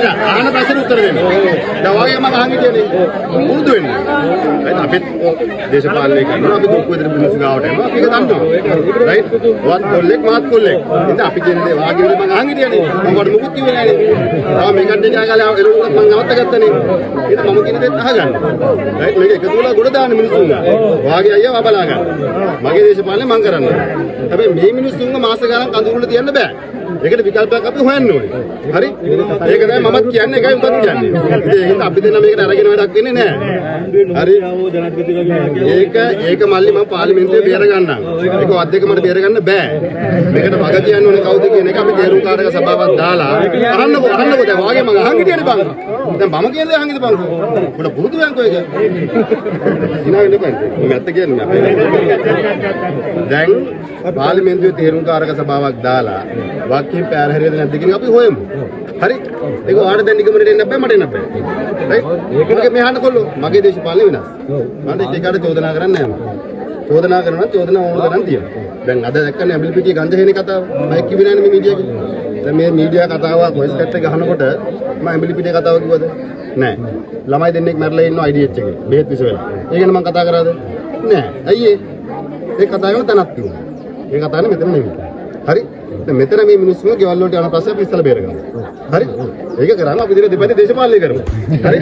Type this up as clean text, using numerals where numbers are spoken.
අහන ප්‍රශ්නෙට උත්තර දෙන්න. දැන් ඔයගේ මම අහන් හිටියනේ. පුරුදු වෙන්න. රයිට්, අපිත් දේශපාලනය කරනවා. අපි දුක් විඳින මිනිස්සු ගාවට එනවා. අපි ඒක දන්නවා. රයිට්? ඔයත් කොල්ලෙක් මාත් කොල්ලෙක්. ඉතින් අපි කියන දේ වාගේ දේ මං අහන් හිටියනේ. මම වට මුකුත් කිව්වේ නෑනේ. තව මේ කට්ටිය කෑ ගාලා එළවලුවත් මං නවත්ත ගත්තනේ. ඉතින් මම කියන දේත් අහගන්න. රයිට්, මේක එකතු වෙලා ගොඩ දාන්න මිනිස්සුන්ව. ඔයාගේ අයියා බලා ගන්න. මගේ දේශපාලනය මං කරන්න. හැබැයි මේ මිනිස්සුන්ව මාස ගණන් කඳුළුවල තියන්න බෑ. ඒකට විකල්පයක් අපි හොයන්න ඕනේ. හරි? ඒක තමයි මමත් කියන්නේ, ඒකයි උඹත් කියන්නේ. ඉතින් ඒකෙන්ද අපි දෙන්න මේකට අරගෙන වැඩක් වෙන්නේ නෑ. හරි? ඒක ඒක මල්ලි මම පාර්ලිමේන්තුවේ බේර ගන්නම්. ඒක ඔයත් දෙක මට බේර ගන්න බෑ. මේකට වග කියන්න ඕනේ කවුද කියන එක අපි තේරුම් කාරක සභාවක් දාලා අහන්නකෝ අහන්නකෝ. දැන් වාගේ මං අහන් හිටියනේ බං. දැන් මම කියන දේ අහන් හිටපන්. පොඩ පුරුදු වෙන්කෝ ඒක. හිනා වෙන්න එපා. මම ඇත්ත කියන්නේ අපේ. දැන් පාර්ලිමේන්තුවේ තේරුම් කාරක සභාවක් දාලා වගකීම් පැහැර හැරියද නැද්ද කියන එක අපි හොයමු. හරි? ඒක ඔයාලට දැන් නිගමනයට එන්න බෑ, මට එන්න බෑ. රයිට්? ඒකට මෙහාට කොල්ලෝ මගේ දේශපාලනය වෙනස්. මට එක එකට චෝදනා කරන්න නෑ මම. චෝදනා කරනවා නම් චෝදනා ඕන තරම් තියෙනවා. දැන් අද දැක්කනේ ඇඹිලිපිටිය ගංජා හේනේ කතාව. මම කිව්වේ නෑනේ මේ මීඩියා එකේ. දැන් මේ මීඩියා කතාව වොයිස් කට් එක ගහනකොට මම ඇඹිලිපිටිය කතාව කිව්වද? නෑ. ළමයි දෙන්නෙක් මැරලා ඉන්නවා IDH එකේ. බෙහෙත් විස වෙලා. ඒ ගැන මම කතා කරාද? නෑ. ඇයි ඒ? ඒ කතා කරන තැනක් තියෙනවා. ඒ කතාව මෙතන නෙමෙයි. හරි? දැන් මෙතන මේ මිනිස්සුන්ව ගෙවල් වලට යන පස්සේ අපි ඉස්සලා බේර ගන්නවා. හරි? ඒක කරාම අපි දෙක දෙපැත්තේ දේශපාලනය කරමු. හරි?